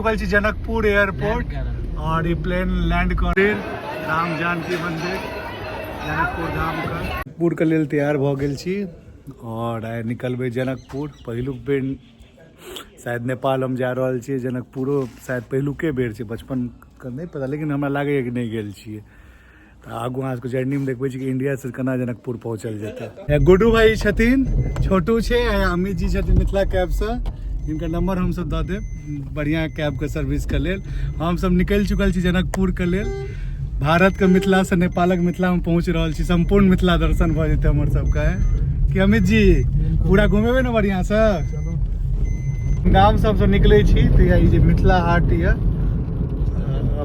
चुकल छी जनकपुर एयरपोर्ट और ई प्लेन लैंड कर राम जानकी मंदिर जनकपुर धाम का। जनकपुर के लेल तैयार भऽ गेल छी और आइ निकलबै जनकपुर। पहिलुक बेर शायद नेपाल हम जा रहल छी, जनकपुरो शायद पहिलुके बेर छै, बचपन के नहि पता, लेकिन हमरा लागैए कि नहि गेल छियै। तऽ आगू अहाँ सबके जर्नीमे देखबै छी कि इंडियासँ केना जनकपुर पहुँचल जेतै। गुड्डू भाई छथिन, छोटू छै, आ अमित जी छथिन मिथिला कैबसँ। हिनकर नंबर हमसब दऽ देब बढ़िआँ कैबके सर्विसके लेल। हमसब निकलि चुकल छी जनकपुरके लेल। भारतके मिथिलासँ नेपालक मिथिलामे पहुँच रहल छी। सम्पूर्ण मिथिला दर्शन भऽ जेतै हमर सबके। कि अमित जी पूरा घुमेबै ने बढ़िआँसँ? गाम सबसँ निकलै छी तऽ ई जे मिथिला हाट यऽ,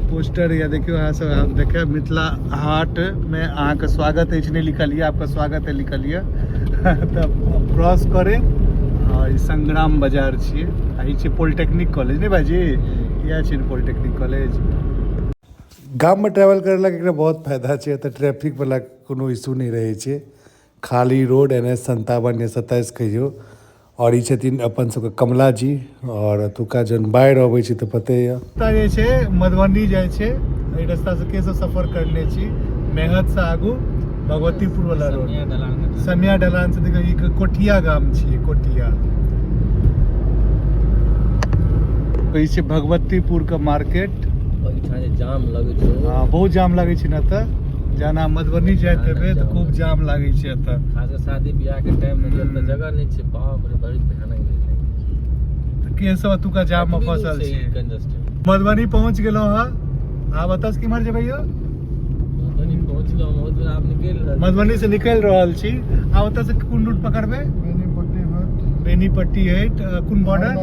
पोस्टर या देखियो अहाँ सब, हम देखे मिथिला हाट में अहाँ के स्वागत अछि नहीं लिखल ये, आपका स्वागत है लिखल ये। तब क्रॉस करे और ई संग्राम बाजार छियै आ ई छै पॉलिटेक्निक कॉलेज नहीं भाईजी, इएह छै पॉलिटेक्निक कॉलेज। गाम में ट्रैवल करला के एकरा बहुत फायदा छै, एतऽ ट्रैफिक वाला कोनो इशू नहीं रहै छै, खाली रोड एन एच 57 या 27 कहियो। और ई छथिन अपन सबके कमला जी, और एतुका जहन बाढ़ि अबै छै तऽ पते यऽ। रास्ता जे छै मधुबनी जाइ छै, एहि रास्ता से के सब सफर करने छी, मेहत से आगू भगवतीपुर वाला रोड, समिया ढलान से देखियौ ई कोठिया गाम छियै, कोठिया। ई छै भगवतीपुर के मार्केट। ओहिठाम जे जाम लगै छै। हाँ, बहुत जाम लगै छै ने एतऽ, जहन अहाँ मधुबनी जाइत हेबै तऽ खूब जाम लागै छै एतऽ, खास कऽ शादी बियाह के टाइम में जब तऽ जगह नहि छै, बाप रे बड़ी भयानक रहै छै। तऽ के सब एतुका जाम में फंसल छै? मधुबनी पहुंच गेलहुँ हँ, आब एतऽ से केम्हर जेबै यौ? मधुबनी पहुंचलहुँ, बहुत बेर आब निकलि रहल। मधुबनी से निकलि रहल छी, आब ओतऽ से कोन रूट पकड़बै? बेनीपट्टी हटि कोन बॉर्डर?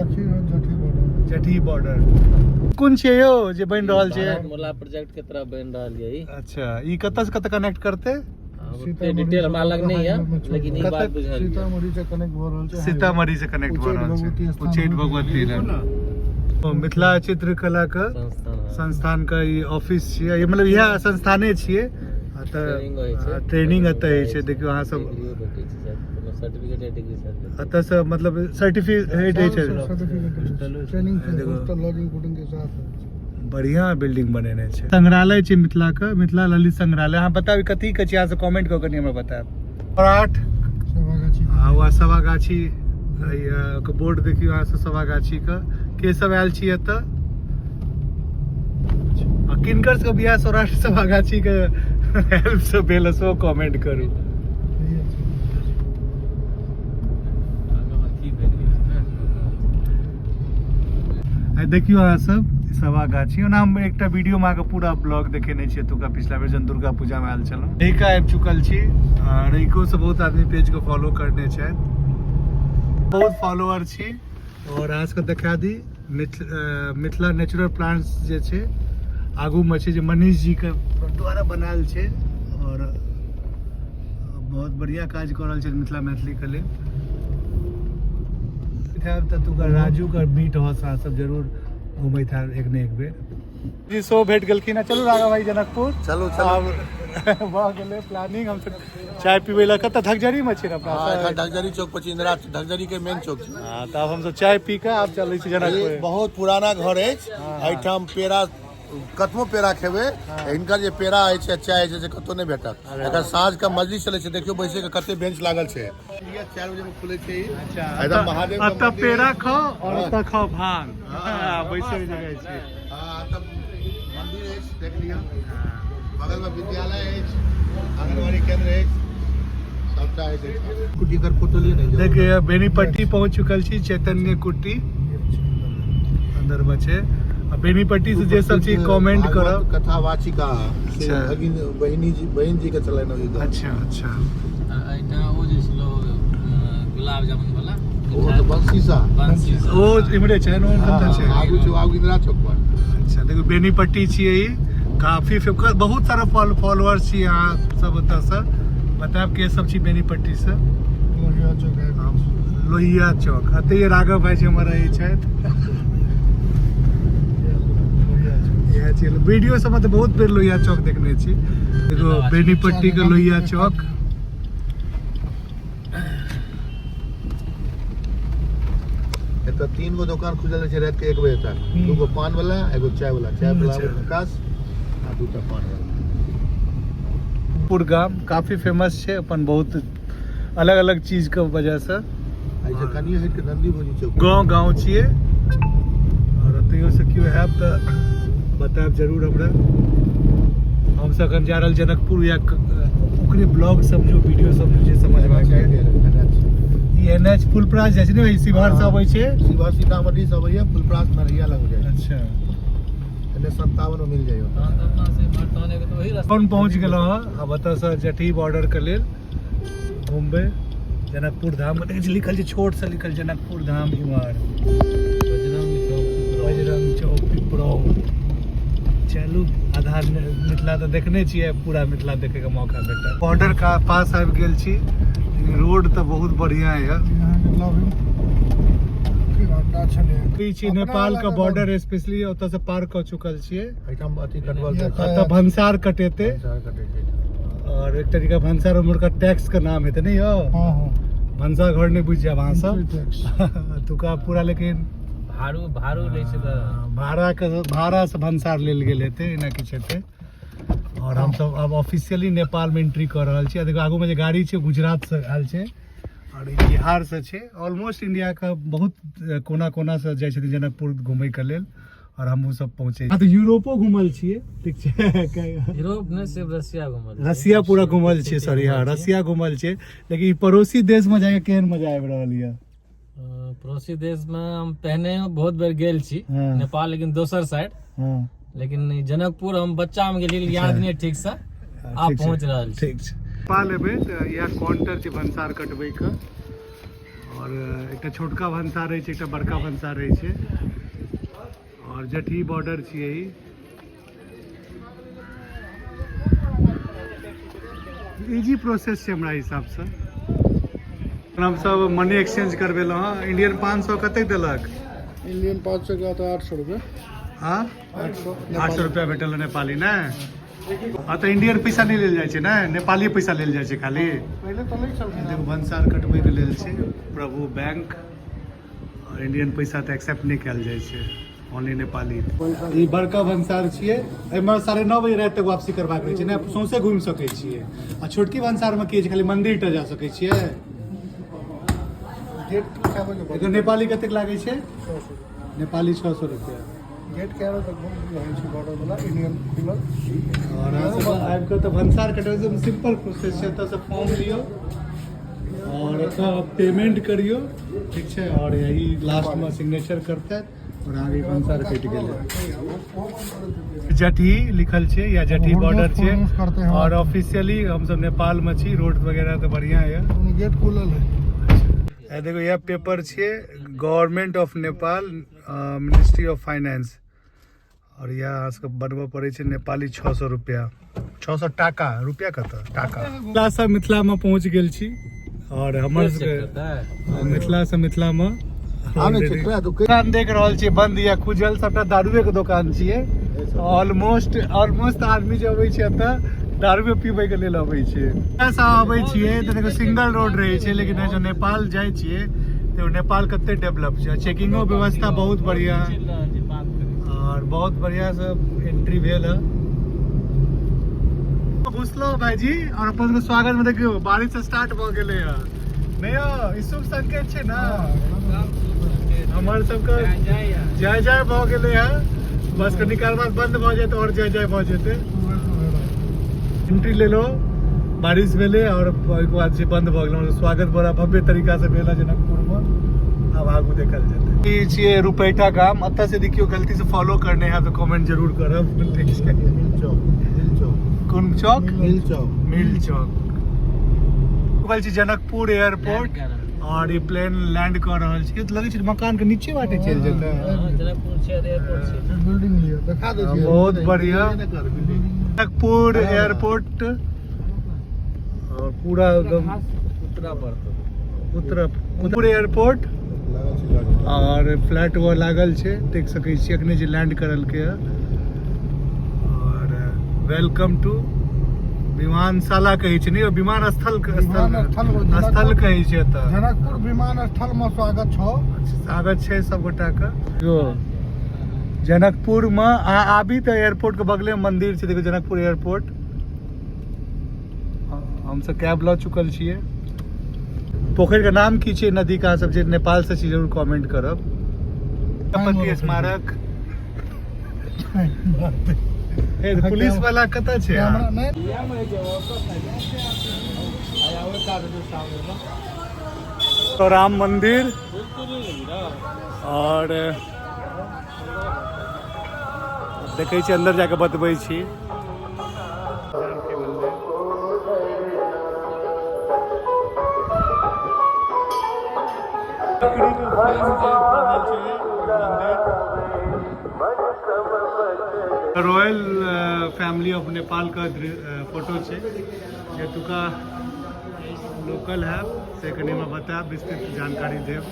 जठी बॉर्डर। कोन छियै यौ जे बनि रहल छै? मोला प्रोजेक्ट के तरफ बनि रहल ये ई। अच्छा, ई कतऽ से कतऽ कनेक्ट करतै? ओते डिटेल हमरा लग नहीं है, लेकिन ई बात बुझल ये। सीतामढ़ी से कनेक्ट भऽ रहल छै। सीतामढ़ी से कनेक्ट भऽ रहल छै उच्चैठ भगवती लग। मिथिला चित्रकला के संस्थान के ई ऑफिस छियै, ई मतलब इएह संस्थाने छियै। तऽ ट्रेनिंग एतऽ होइ छै। देखियौ अहाँ सब सर्टिफिकेट या डिग्री साथ एतऽ से मतलब सर्टिफिकेट होइ छै, ट्रेनिंग लॉजिंग फूडिंग के साथ। बढ़िया बिल्डिंग बनेने छै। संग्रहालय छै मिथिला के, मिथिला ललित संग्रहालय। अहाँ बताबी कथी के छै, अहाँ से कमेंट कऽ कनि हमरा बतायब। सौराठ आ वएह सभागाछी के बोर्ड देखियौ अहाँ सब, सभागाछी के सब आयल छी एतऽ आ किनकर सबके बियाह सौराठ सभागाछी के हेल्प से भेल, सेहो कमेंट करू। देखियौ अहाँ सब सभागाछी। ओना हम एकटा वीडियो में अहाँके पूरा ब्लॉग देखेने छी एतुका, पिछला बेर जहन दुर्गा पूजा में आयल छलहुँ। रहिका आबि चुकल छी, रहिको से बहुत आदमी पेज के फॉलो करने छथि, बहुत फॉलोअर छी। और अहाँ सबके देखा दी मिथिला नेचुरल प्लांट्स जे छै आगू में छै, जे मनीष जी के द्वारा बनायल छै और बहुत बढ़िया काज कऽ रहल छै मिथिला मैथिली के लेल। तऽ तुका राजू के मीट हाउस अहाँ सब जरूर घुमैत हैब एक ने एक बेर। जी सो भेट गेलखिन। चलू राघव भाई जनकपुर चलू, चलू। आब भऽ गेलै प्लानिंग। हम सब चाय पीबै लए कतऽ धकजरी मे छी ने अपना हाँ, सब? एखन धकजरी चौक पर छी, इंदिरा धकजरी के मेन चौक छी। हाँ, तऽ आब हमसब चाय पी कऽ आब चलै छी जनकपुर। ई बहुत पुराना घर अछि, एहिठाम पेड़ा कतबो पेड़ा खेबै, हिनकर जे पेड़ा अछि आ चाय अछि से कतौ नहि भेटत। एखन साँझ के मजलिस चलै छै, देखियौ बैसै के कते बेंच लागल छै। 4 बजे में खुलै छै ई। अच्छा, एकदम महादेव के एतऽ मंदिर पेड़ा अछि। खाओ और एतऽ खाओ भांग। हाँ, बैसै के जगह छै। हाँ, एतऽ मंदिर अछि, देख लिअ। बगल में विद्यालय अछि, आंगनबाड़ी केंद्र अछि, सबटा अछि एहिठाम। कुटी कर फोटो लिए नहीं। देखिए बेनीपट्टी पहुंच चुकल छी, चैतन्य कुटी अंदर में छै। आ बेनीपट्टी से जे सब चीज कमेंट करब। कथा वाचिका से अच्छा। भगिन बहिनी जी, बहिन जी के चलैन ओहि गाँव। अच्छा अच्छा। एहिठाम ओ जे छलो गुलाब जामुन वाला ओ तऽ बंसी शाह। बंसी शाह। ओ इम्हरे छै ने, कतऽ छै? आगू छै, आगू इंदिरा चौक पर। अच्छा देखो बेनीपट्टी छियै ई, काफी बहुत सारा फॉलोअर्स छी अहाँ सब ओतऽ से। बतायब के सब छी बेनीपट्टी से? लोहिया चौक है। लोहिया चौक एतै राघव भाई जी हमर रहै छथि। इएह छै वीडियो सबमे तऽ बहुत बेर लोहिया चौक देखने छी। देखो बेनीपट्टी के लोहिया चौक। एतऽ तीन गो दोकान खुजल रहै छै राति के 1 बजे तक। 2 गो पान वाला, एगो चाय वाला, चाय वाला विकास आ 2टा पान वाला। पुर गाम काफी फेमस छै अपन बहुत अलग अलग चीज के वजह से। एहिसँ कनिये हटि के नन्दी भौजी चौक गाँव गाँव छियै। और ओतहियो से केओ हैब तऽ बतायब जरूर हमरा। हमसब अखन जा रहल जनकपुर या ओकरे ब्लॉग समझू, वीडियो समझू, जे समझबाक है। ई एन एच फुलपरास जाइ छै ने, शिवहर से अबै छै। शिवहर सीतामढ़ी से अबैया, फुलपरास नरहिया लग जाइ छै। अच्छा। एने 57 में मिल जाइयो। कौन पहुँच गेलहुँ हँ, आब एतऽसँ जटही बॉर्डर के लेल घुमबै जनकपुर धाम। देखै छी लिखल छै, छोट से लिखल जनकपुर धाम इम्हर बजरंग चौक पिपरौ। चलू आधा मिथिला तऽ देखने छियै, पूरा मिथिला देखैके मौका भेटल। बॉर्डर का पास आबि गेल छी, लेकिन रोड तऽ बहुत बढ़िया यऽ। ई छी नेपाल के बॉर्डर, स्पेशली ओतऽ से पार कऽ चुकल छियै। एहिठाम अथी कटबल छै। एतऽ भंसार कटेतै। भंसार कटै छै। और एक तरीका भंसार उम्हरका टैक्स के नाम हेतै ने यौ? हाँ हाँ। भनसा घर नहि बुझि जायब अहाँ सब एतुका पूरा, लेकिन भाड़ू भाड़ू लै छै तऽ भाड़ा के भाड़ा से भनसार लेल गेल हेतै, एना किछु हेतै। और हमसब आब ऑफिशियली नेपाल में एंट्री कऽ रहल छी। देखो आगू में जे गाड़ी छै गुजरात से आयल छै और ई बिहार से छै। ऑलमोस्ट इंडिया के बहुत कोना कोना से जाइ छथिन जनकपुर घूमै के लेल और हमहूँ सब पहुँचे। तऽ यूरोपो घूमल छियै, ठीक छै? यूरोप नहि, सिर्फ रसिया घूमल छियै। रसिया पूरा घूमल छियै, सॉरी, हाँ रसिया घूमल छियै। लेकिन ई पड़ोसी देश में जाके केहन मजा आबि रहल यऽ? पड़ोसी देश में हम पहिने बहुत बेर गेल छी नेपाल, लेकिन दोसर साइड। लेकिन जनकपुर हम बच्चा में गेलियै, याद नहि ठीक से, आब पहुँच रहल छी। ठीक छै। नेपाल एबै तऽ इएह काउंटर छै भनसार कटबैके। और एकटा छोटका भनसार रहै छै, एकटा बड़का भनसार रहै छै। और जटही बॉर्डर छियै ई। इजी प्रोसेस छै हमरा हिसाबसँ। हमसब मनी एक्सचेंज करबेलहुँ हँ। इंडियन 500 कतेक देलक? इंडियन 500 के आता 800 रुपये। हाँ, 800। 800 रुपया भेटल नेपाली ने। हाँ तऽ इंडियन पैसा नहि लेल जाइ छै ने, नेपाली पैसा लेल जाइ छै खाली। पहिले तऽ नहि छलखिन। देखो भनसार कटबैके लेल छै प्रभु बैंक। और इंडियन पैसा तऽ एक्सेप्ट नहि कयल जाइ छै, ओनली नेपाली। ई बड़का भनसार छियै, एहिमे 9:30 बजे राति तक वापसी करबाक रहै छै ने, सौंसे घुमि सकै छियै। आ छोटकी भनसारमे की छै, खाली मन्दिर टा जा सकै छियै। गेट कए बजे एकर नेपाली कतेक लागै छै? नेपाली 600 रुपया। गेट कए बजे तक बंद रहै छै बॉर्डर वाला, इंडियन खुलल? और अहाँ सब आबि कऽ तऽ भनसार कटबै एकदम सिंपल प्रोसेस छै। एतऽसँ फॉर्म लियौ और एतऽ पेमेंट करियौ, ठीक छै? और यही लास्टमे सिग्नेचर करतै और आगे भनसार कटि गेलै। जटही लिखल छै या जटही बॉर्डर छै और ऑफिशियली हमसब नेपाल में छी। रोड वगैरह तऽ बढ़िया यऽ। गेट खुलल है। देखो यह पेपर छियै, government of Nepal, ministry of finance. और यह अहाँ सबके बनबऽ पड़ै छै नेपाली 600 रुपया, 600 टाका, रुपया कतऽ टाका। मिथिला से मिथिला में पहुँच गेल छी और हमर सबके मिथिला से मिथिला में दुकान देख रहल छियै बंद या खुजल, सबटा दारुए के दुकान छियै। ऑलमोस्ट ऑलमोस्ट आदमी जे अबै छै एतऽ दारुए पीबै के लेल अबै छै। से अबै छियै तऽ देखो सिंगल रोड रहै छै, लेकिन जब नेपाल जाइ छियै तऽ नेपाल कते डेवलप छै। चेकिंगो व्यवस्था बहुत बढ़िया और बहुत बढ़िया से एंट्री भेल है। घुसलो भाईजी और अपन स्वागत में देखियो बारिश स्टार्ट भऽ गेलै है। नहीं यौ, ई शुभ संकेत छै ने हमर सबके। जय जय भऽ गेलै है। बस कनी काल बाद बंद भऽ जेतै और जय जय भऽ जेतै। एंट्री लेलो, बारिश भेलै और ओहिके बाद जे बंद भऽ गेल। स्वागत बड़ा भव्य तरीका से भेल है जनकपुर में। आब आगू देखल जेतै। ई छियै रुपैठा गाम। एतऽ से देखियौ गलती से फॉलो करने है तऽ कमेंट जरूर करब, ठीक छै? मिल चौक, मिल चौक। कोन चौक? मिल चौक। मिल चौक। कहल छी जनकपुर एयरपोर्ट और ई प्लेन लैंड कऽ रहल छै। तऽ लगै छै मकान के नीचे बाटे चलि जेतै। जनकपुर छै, एयरपोर्ट छै। बिल्डिंग लिअ, देखा दै छियै। बहुत बढ़िया जनकपुर एयरपोर्ट और पूरा एकदम उतरा पड़तौ। उत्तर उत्तर एयरपोर्ट और फ्लैट वो लागल छै, देख सकै छी अखने जे लैंड करलकै है। और welcome to विमानशाला कहै छै नहि, विमान स्थल विमानस्थल, स्थल कहै छै एतऽ। जनकपुर विमानस्थल में स्वागत छौ। स्वागत छै सब गोटा के। यो जनकपुर में आबी तऽ एयरपोर्ट के बगले में मंदिर छै। देखियौ जनकपुर एयरपोर्ट। हमसब कैब लऽ चुकल छियै। पोखरि के नाम की छै नदी के, अहाँ सब जे नेपाल से छी जरूर कमेंट करब। विद्यापति स्मारक। हे, पुलिस वाला कतऽ छै? कैमरा नहीं। तो राम मंदिर और देखै छी, अंदर जाके बतबै छी। जानकी मंदिर। लकड़ी के फ्रेम से बनल छै मंदिर। रॉयल फैमिली ऑफ नेपाल का फोटो छै। जे एतुका लोकल है से कनि हमरा बतायब, विस्तृत जानकारी देब।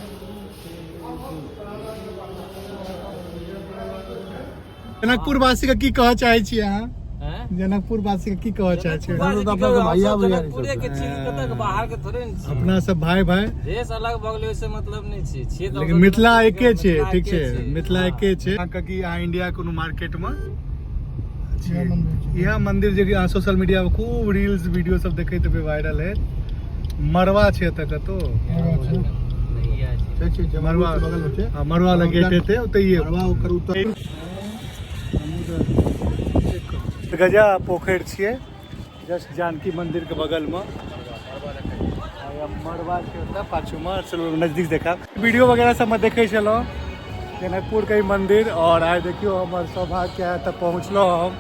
जनकपुर वासी के की कहऽ चाहै छी अहाँ? हैं? जनकपुर वासी के की कहऽ चाहै छी? जनकपुरे के छी, कतऽ के बाहर के थोड़े ने छी। अपना सब भाई भाई। देश अलग भऽ गेलै ओहिसे मतलब नहि छै, छियै तऽ लेकिन हमसब मिथिला एके छै। मिथिला ठीक छै। एके। मिथिला हाँ। एके छै। अहाँके की अहाँ इंडिया कोनो मार्केट में इएह मंदिर छै। इएह मंदिर जे कि अहाँ सोशल मीडिया पर खूब रील्स वीडियो सब देखैत हेबै, वायरल है। मरवा छै एतऽ कतौ? मड़वा छै। नहि, इएह छै। छै छै मड़वा। के बगल में छै। हाँ, मड़वा लग गेट हेतै ओतहिए। मड़वा ओकर उत्तर। गजा पोखरि छियै, जस्ट जानकी मंदिर के बगल में। मड़वा छै ओतऽ पाछू में। चलू नजदीक देखाब। वीडियो वगैरह सबमे देखै छलहुँ जनकपुर के ई मंदिर और आइ देखियौ हमर सौभाग्य है तऽ पहुँचलहुँ हम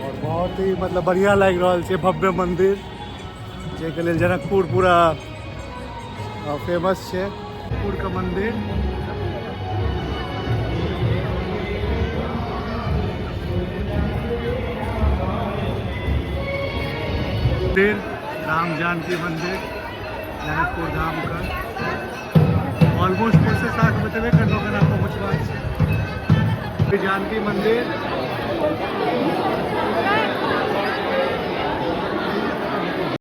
और बहुत ही मतलब बढ़िआँ लागि रहल छै। भव्य मंदिर जाहिके लेल जनकपुर पूरा फेमस छै। जनकपुर के मंदिर। मंदिर राम जानकी मंदिर जनकपुर धाम का ऑलमोस्ट प्रोसेस अहाँके बतेबे करलहुँ केना पहुँचबाक छै। जानकी मंदिर।